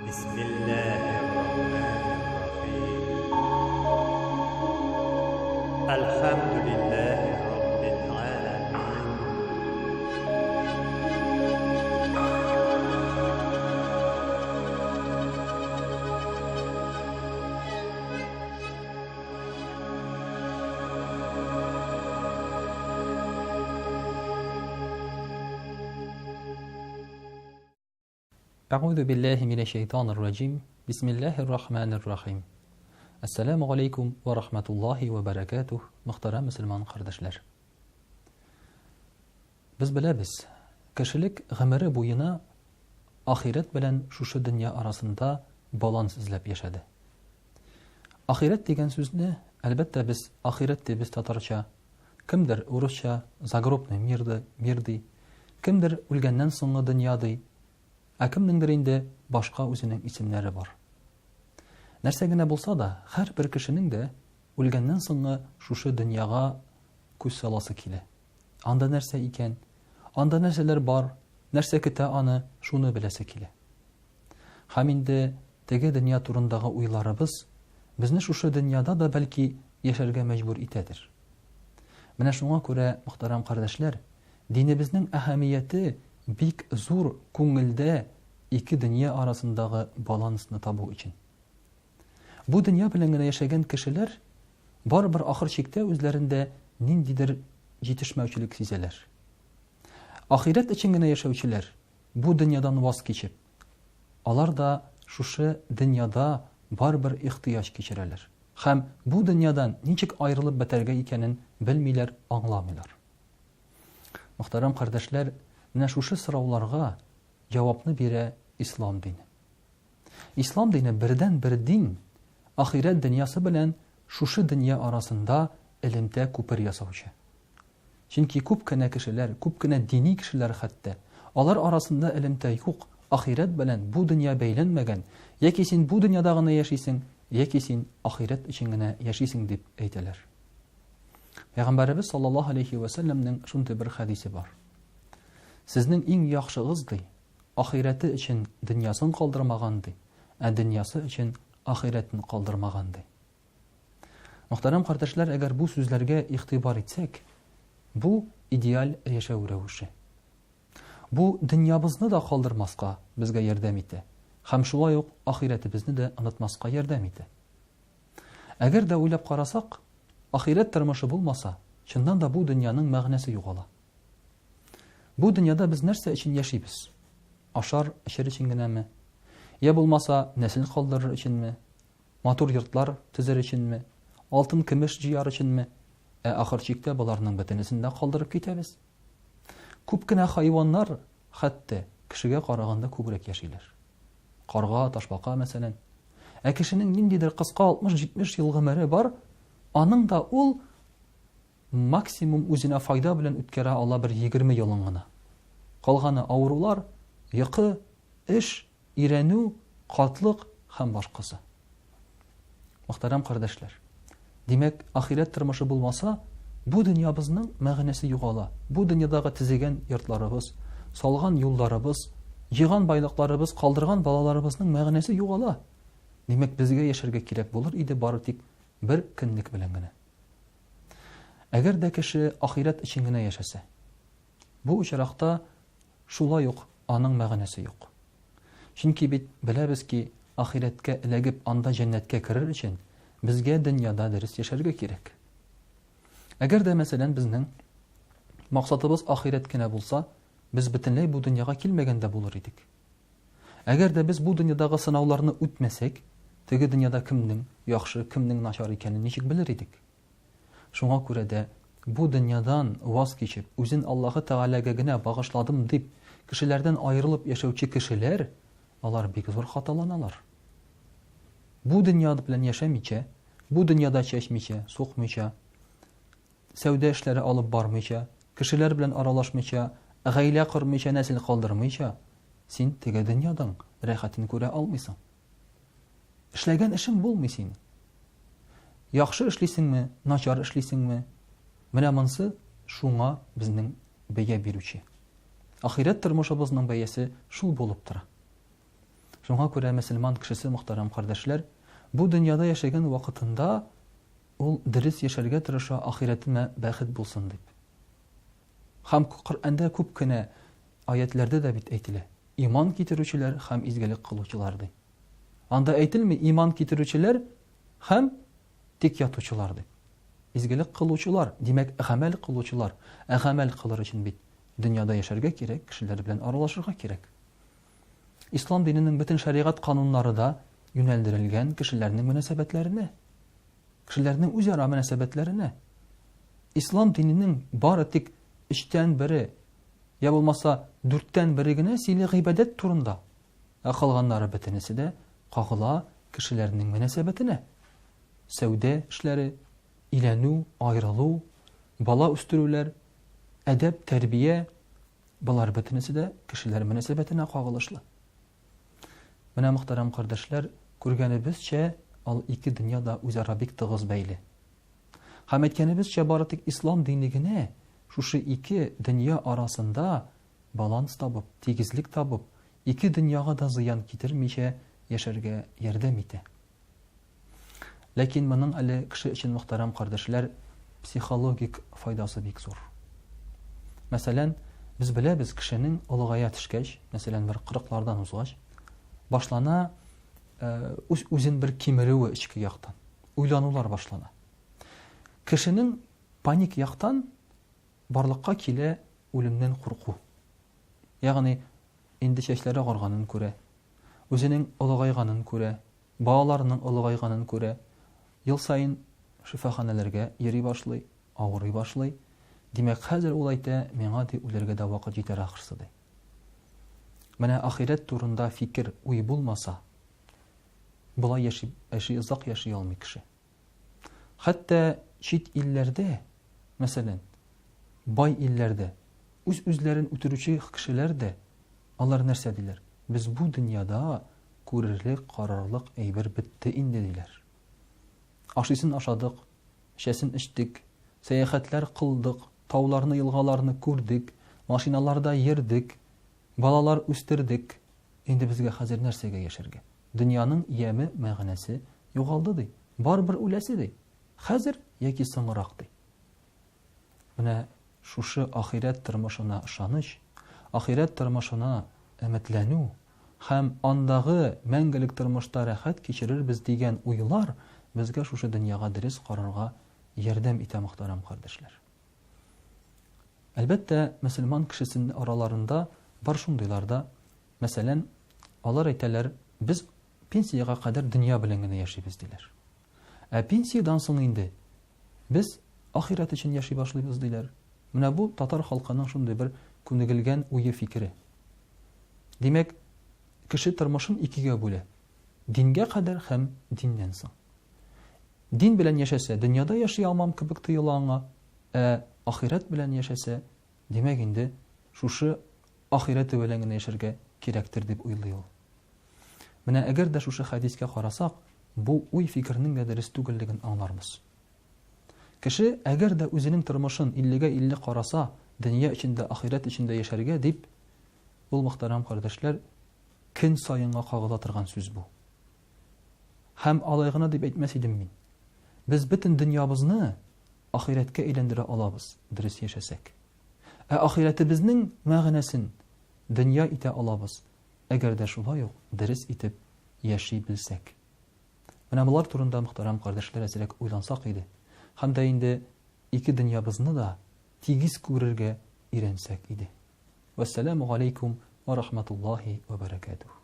Бисмиллаһир-рахманир-рахим. Әлхәмдүлиллаһи раббил галамин. Әгуду билләһи минәш-шәйтанир раҗим. Бисмиллаһир рахманир рахим. Әссәламү галәйкүм вә рахматуллаһи вә бәрәкәтүһ, мөхтәрәм мөселман кардәшләр. Без беләбез, кешелек гомере буена ахирәт белән шушы дөнья арасында баланс эзләп яшәде. Ахирәт дигән сүзне, әлбәттә, без ахирәт дибез татарча, кемдер урысча загробный мир ди, мир ди, кемдер үлгәннән соңгы дөнья ди, ә кемнеңдер инде башка үзенең исемнәре бар. Нәрсә генә булса да, һәрбер кешенең дә үлгәннән соңгы шушы дөньяга күз саласы килә. Анда нәрсә икән, анда нәрсәләр бар, нәрсә көтә аны, шуны беләсе килә. Һәм инде теге дөнья турындагы уйларыбыз безне шушы дөньяда да бәлки яшәргә мәҗбүр итәдер. Менә шуңа күрә, мөхтәрәм кардәшләр, динебезнең әһәмияте бик зур күңелдә ике дөнья арасындагы балансны табу өчен. Бу дөнья белән генә яшәгән кешеләр барыбер ахыр чиктә үзләрендә ниндидер җитешмәүчелек сизәләр. Ахирәт өчен генә яшәүчеләр бу дөньядан ваз кичеп, алар да шушы дөньяда барыбер ихтыяҗ кичерәләр һәм бу дөньядан ничек аерылып бетәргә икәнен белмиләр, аңламыйлар. Мөхтәрәм кардәшләр, менә шушы сорауларга җавапны бирә ислам дине. Ислам дине бердәнбер дин, ахирәт дөньясы белән шушы дөнья арасында элемтә күпер ясаучы. Чөнки күп кенә кешеләр, күп кенә дини кешеләр хәтта, алар арасында элемтә юк, ахирәт белән бу дөнья бәйләнмәгән, яки син бу дөньяда гына яшисең, яки син ахирәт өчен генә яшисең дип әйтәләр. Пәйгамбәребез саллаллаһу алейхи вә сәлләмнең шундый бер хәдисе бар. Сезнең иң яхшыгыз ди, ахирәте өчен дөньясын калдырмаган ди, ә дөньясы өчен ахирәтен калдырмаган ди. Мөхтәрәм кардәшләр, әгәр бу сүзләргә игътибар итсәк, бу идеаль яшәү рәвеше. Бу дөньябызны да калдырмаска безгә ярдәм итә һәм шулай ук ахирәтебезне дә онытмаска ярдәм итә. Әгәр дә уйлап карасак, ахирәт тормышы булмаса, чыннан да бу дөньяның мәгънәсе югала. Бу дөньяда без нәрсә өчен яшибез? Ашар, эчәр өчен генәме? Я булмаса, нәсел калдырыр өченме? Матур йортлар төзер өченме? Алтын-көмеш җыяр өченме? Ә ахыр чиктә боларның бөтенесен дә калдырып китәбез. Күп кенә хайваннар хәтта кешегә караганда күбрәк яшиләр. Карга, ташбака, мәсәлән. Ә кешенең ниндидер кыска 60-70 ел гомере бар, аның да ул максимум үзенә файда белән үткәрә ала бер 20 елын гына. Калганы авырулар, йокы, эш, Өйрәнү, картлык һәм башкасы. Мөхтәрәм кардәшләр! Димәк, ахирәт тормышы булмаса, бу дөньябызның мәгънәсе югала. Бу дөньядагы төзегән йортларыбыз, салган юлларыбыз, җыйган байлыкларыбыз, калдырган балаларыбызның мәгънәсе югала. Димәк, безгә яшәргә кирәк булыр иде бары тик бер көнлек белән генә. Әгәр дә кеше ахирәт өчен генә яшәсә, бу очракта Шулай ук аның мәгънәсе юк. Чөнки бит беләбез ки, ахирәткә эләгеп анда җәннәткә керер өчен безгә дөньяда дөрес яшәргә кирәк. Әгәр дә, мәсәлән, безнең максатыбыз ахирәт кенә булса, без бөтенләй бу дөньяга килмәгән дә булыр идек. Әгәр дә без бу дөньядагы сынауларны үтмәсәк, теге дөньяда кемнең яхшы, кемнең начар икәнен ничек белер идек? Шуңа күрә дә бу дөньядан ваз кичеп, үзен Аллаһы Тәгаләгә генә багышладым дип, кешеләрдән аерылып яшәүче кешеләр, алар бик зур хаталаналар. Бу дөнья белән яшәмичә, бу дөньяда чәчмичә, сукмыйча, сәүдә эшләре алып бармыйча, кешеләр белән аралашмыйча, гаилә кормыйча, нәсел калдырмыйча, син теге дөньяның рәхәтен күрә алмыйсың. Эшләгән эшең булмый синең. Яхшы эшлисеңме, начар эшлисеңме? Менә монсы шуңа безнең бәя бирүче. Ахирәт тормышыбызның бәясе шул булып тора. Шуңа күрә мөселман кешесе, мөхтәрәм кардәшләр, бу дөньяда яшәгән вакытында ул дөрес яшәргә тырыша, ахирәтемә бәхет булсын дип. Һәм Коръәндә күп кенә аятьләрдә дә бит әйтелә, иман китерүчеләр һәм изгелек кылучылар ди. Анда әйтелми иман китерүчеләр һәм тик ятучылар дип. Изгелек кылучылар, димәк, гамәл кылучылар. Ә гамәл кылыр өчен бит дөньяда яшәргә кирәк, кешеләр белән аралашырга кирәк. Ислам диненең бөтен шәригать кануннары да юнәлдерелгән кешеләрнең мөнәсәбәтләренә. Кешеләрнең үзара мөнәсәбәтләренә. Ислам диненең бары тик өчтән бере, я булмаса дүрттән бере генә сөйли гыйбадәт турында. Ә калганнары бөтенесе дә кагыла кешеләрнең мөнәсәбәтенә. Сәүдә эшләре, өйләнү, аерылу, бала үстерүләр, әдәп, тәрбия, болар бөтенесе дә кешеләр мөнәсәбәтенә кагылышлы. Менә, мөхтәрәм кардәшләр, күргәнебезчә, ал ике дөнья да үзара бик тыгыз бәйле. Һәм әйткәнебезчә, бары тик ислам дине генә шушы ике дөнья арасында баланс табып, тигезлек табып, ике дөньяга да зыян китермичә яшәргә ярдәм итә. Ләкин моның әле кеше өчен, мөхтәрәм кардәшләр, психологик файдасы бик зур. Мәсәлән, без беләбез, кешенең олыгая төшкәч, мәсәлән, бер кырыклардан узгач, башлана э, үз-үзен бер кимерүе эчке яктан. Уйланулар башлана. Кешенең паник яктан барлыкка килә үлемнән курку. Ягъни инде чәчләре агарганын күрә, үзенең олыгайганын күрә, балаларының олыгайганын күрә, ел саен шифаханәләргә йөри башлый, авырый башлый. Димәк, хәзер ул әйтә, миңа, ди, үләргә дә вакыт җитәр ахрысы, ди. Менә ахирәт турында фикер, уй булмаса, болай яши, яши, озак яши алмый кеше. Хәтта чит илләрдә, мәсәлән, бай илләрдә үз-үзләрен үтерүче кешеләр дә, алар нәрсә диләр? Без бу дөньяда күрерлек, карарлык әйбер бетте инде, диләр. Ашыйсын ашадык, эчәсен эчтек, сәяхәтләр кылдык, тауларны, елгаларны күрдек, машиналарда йөрдек, балалар үстердек. Инде безгә хәзер нәрсәгә яшәргә? Дөньяның яме, мәгънәсе югалды, ди. Барыбер үләсе, ди. Хәзер яки соңрак, ди. Менә шушы ахирәт тормышына ышаныч, ахирәт тормышына өметләнү һәм андагы мәңгелек тормышта рәхәт кичерербез дигән уйлар безгә шушы дөньяга дөрес карарга ярдәм итә, мөхтәрәм кардәшләр. Әлбәттә, мөселман кешесен араларында бар шундыйлар да, мәсәлән, алар әйтәләр, без пенсиягә кадәр дөнья белән генә яшибез, диләр. Ә пенсиядән соң инде без ахирәт өчен яши башлыйбыз, диләр. Менә бу татар халкының шундый бер күнегелгән уе-фикере. Димәк, кеше тормышын икегә бүлә. Дингә кадәр һәм диннән соң. Дин белән яшәсә, дөньяда яши алмам кебек тоела аңа, ә ахирәт белән яшәсә, димәк инде, шушы ахирәте белән генә яшәргә кирәктер дип уйлый ул. Менә әгәр дә шушы хәдискә карасак, бу уй-фикернең дә дөрес түгеллеген аңларбыз. Кеше, әгәр дә үзенең тормышын иллегә 50 караса, дөнья өчен дә, ахирәт өчен дә яшәргә дип, ул, мөхтәрәм кардәшләр, көн саенга кагыла торган сүз бу. Һәм алай гына дип әйтмәс идем мин. Без бөтен дөньябызны ахирәткә әйләндерә алабыз, дөрес яшәсәк. Ә ахирәтебезнең мәгънәсен дөнья итә алабыз, әгәр дә шулай ук дөрес итеп яши белсәк. Менә болар турында, мөхтәрәм кардәшләр, әзрәк уйлансак иде. Һәм дә инде ике дөньябызны да тигез күрергә өйрәнсәк иде. Вәссәламү галәйкүм вә рахматуллаһи вә бәрәкәтүһ.